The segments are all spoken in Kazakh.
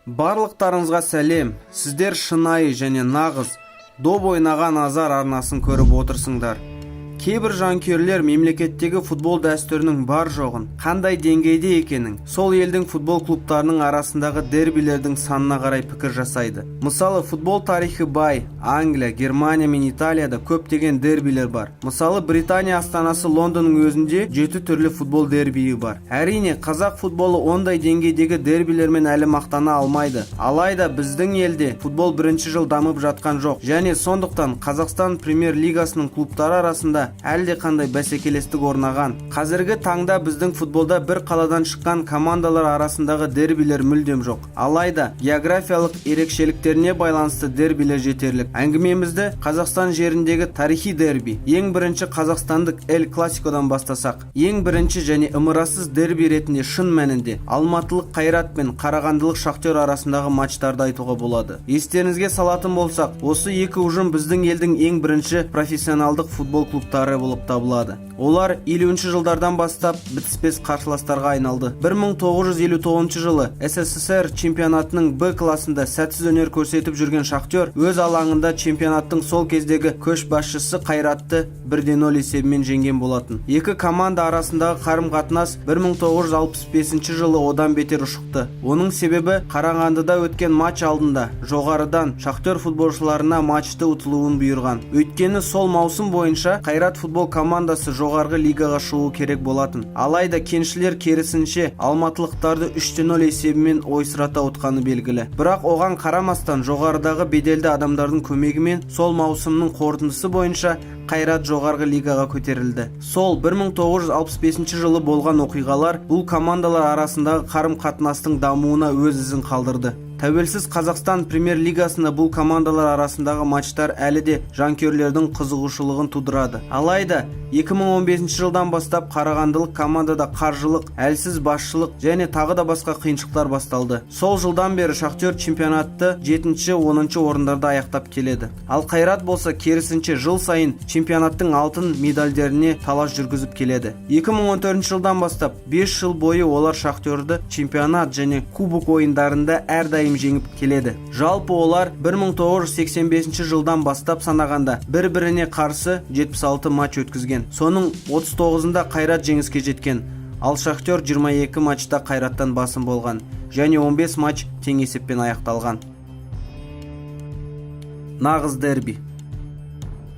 Барлықтарыңызға сәлем! Сіздер шынайы және нағыз «Доп ойнаған Азар» арнасын көріп отырсыңдар. Кейбір жанкүйерлер мемлекеттегі футбол дәстүрінің бар жоғын, қандай деңгейде екенін сол елдің футбол клубтарының арасындағы дербилердің санына қарай пікір жасайды. Мысалы, футбол тарихы бай Англия, Германия мен Италияда көптеген дербилер бар. Мысалы, Британия астанасы Лондонның өзінде жеті түрлі футбол дербиі бар. Әрине, қазақ футболы ондай деңгейдегі дербилермен әлі мақтана алмайды. Алайда біздің елде футбол бірінші жыл дамып жатқан жоқ және сондықтан Қазақстан премьер лигасының клубтары арасында әлде қандай бәсекелестік орнаған. Қазіргі таңда біздің футболда бір қаладан шыққан командалар арасындағы дербилер мүлдем жоқ. Алайда географиялық ерекшеліктеріне байланысты дербилер жетерлік. Әңгімемізді Қазақстан жеріндегі тарихи дерби, ең бірінші қазақстандық Эль Классикодан бастасақ. Ең бірінші және ымырасыз дерби ретінде шын мәнінде алматылық «Қайрат» пен қарағандылық «Шахтер» арасындағы матчтарды айтуға болады. Естеріңізге салатын болсақ, осы екі ұжым біздің елдің ең бірінші профессионалдық футбол клубтары болып табылады. Олар 50 жылдардан бастап бітіспес қарсыластарға айналды. 1959 жылы СССР чемпионатының Б классында сәтсіз өнер көрсетіп жүрген «Шахтер» өз алаңында чемпионаттың сол кездегі көшбасшысы «Қайратты» 1-0 есебімен жеңген болатын. Екі команда арасындағы қарым-қатынас 1965 жылы одан бетер ушықты. Оның себебі Қарағандыда өткен матч алдында жоғарыдан «Шахтер» футболшыларына матчты ұтылуын бұйырған. Өйткені сол маусым бойынша «Қайрат» футбол командасы жоғарғы лигаға шығуы керек болатын. Алайда кеншілер керісінше алматылықтарды 3-0 есебімен ойсырата ұтқаны белгілі. Бірақ оған қарамастан жоғарыдағы беделді адамдардың көмегімен сол маусымның қорытындысы бойынша «Қайрат» жоғарғы лигаға көтерілді. Сол 1965 жылы болған оқиғалар бұл командалар арасындағы қарым-қатынастың дамуына өз ізін қалдырды. Тәуелсіз Қазақстан премьер лигасында бұл командалар арасындағы матчтар әлі де жанкүйерлердің қызығушылығын тудырады. Алайда 2015 жылдан бастап қарағандылық командада қаржылық, әлсіз басшылық және тағы да басқа қиыншылықтар басталды. Сол жылдан бері «Шахтер» чемпионатты 7-10 орындарда аяқтап келеді. Ал «Қайрат» болса, керісінше, жыл сайын чемпионаттың алтын медальдеріне талас жүргізіп келеді. 2014 жылдан бастап 5 жыл бойы олар «Шахтерді» чемпионат және кубок ойындарында әрдайым жеңіп келеді. Жалпы олар 1985 жылдан бастап санағанда бір-біріне қарсы 76 матч өткізген. Соның 39-ында «Қайрат» жеңіске жеткен. Ал «Шахтер» 22 матчта «Қайраттан» басым болған және 15 матч тең есеппен аяқталған. Нағыз дерби.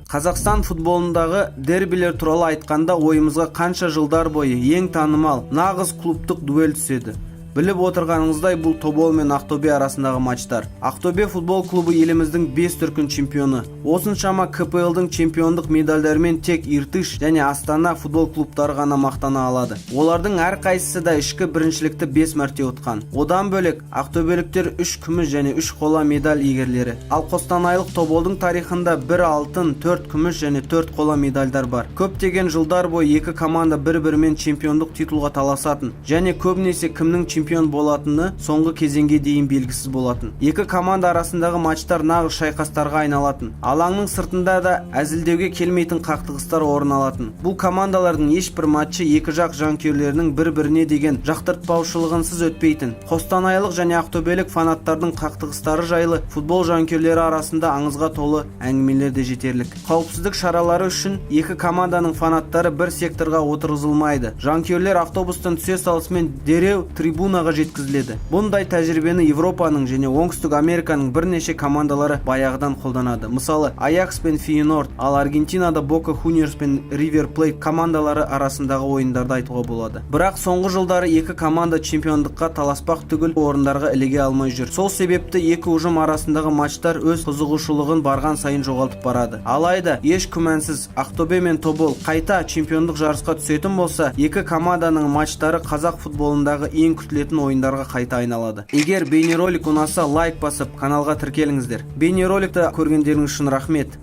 Қазақстан футболындағы дербилер туралы айтқанда, ойымызға қанша жылдар бойы ең танымал, нағыз клубтық дуэль түседі. Біліп отырғаныңыздай, бұл «Тобол» мен «Ақтөбе» арасындағы матчтар. «Ақтөбе» футбол клубы еліміздің 5 дүркін чемпионы. Осыншама КПЛ-дың чемпиондық медальдарымен тек «Иртыш» және «Астана» футбол клубтары ғана мақтана алады. Олардың әрқайсысы да ішкі біріншілікті 5 мәрте ұтқан. Одан бөлек, ақтөбеліктер 3 күміс және 3 қола медаль иегерлері. Ал қостанайлық «Тоболдың» тарихында 1 алтын, 4 күміс және 4 қола медальдар бар. Көптеген жылдар бойы екі команда бір-бірімен чемпиондық титулға таласатын және көбінесе кімнің чемпион болатыны соңғы кезеңге дейін белгісіз болатын. Екі команда арасындағы матчтар нағыз шайқастарға айналатын. Алаңның сыртында да әзілдеуге келмейтін қақтығыстар орын алатын. Бұл командалардың ешбір матчы екі жақ жанкүйерлерінің бір-біріне деген жақтыртпаушылығынсыз өтпейтін. Қостанайлық және ақтөбелік фанаттардың қақтығыстары жайлы футбол жанкүйерлері арасында аңызға толы әңгімелер де жетерлік. Қауіпсіздік шаралары үшін екі команданың фанаттары бір секторға отырғызылмайды. Жанкүйерлер автобустан түсе салысымен дереу трибунаға жеткізіледі. Бұндай тәжірибені Европаның және Оңтүстік Американың бірнеше командалары баяғыдан қолданады. Мысалы, «Аякс» пен «Фейенорд», ал Аргентинада «Бока Хуниорс» пен «Ривер Плейт» командалары арасындағы ойындарды айтуға болады. Бірақ соңғы жылдары екі команда чемпиондыққа таласпақ түгіл, орындарға іліге алмай жүр. Сол себепті екі ұжым арасындағы матчтар өз қызығушылығын барған сайын жоғалтып барады. Алайда еш күмәнсіз, «Ақтөбе» мен «Тобол» қайта чемпиондық жарысқа түсетін болса, екі команданың матчтары қазақ футболындағы ең күтілетін ойындарға қайта айналады. Егер бейнеролик ұнаса, лайк басып, каналға тіркеліңіздер. Бейнероликті көргендеріңіз үшін рахмет.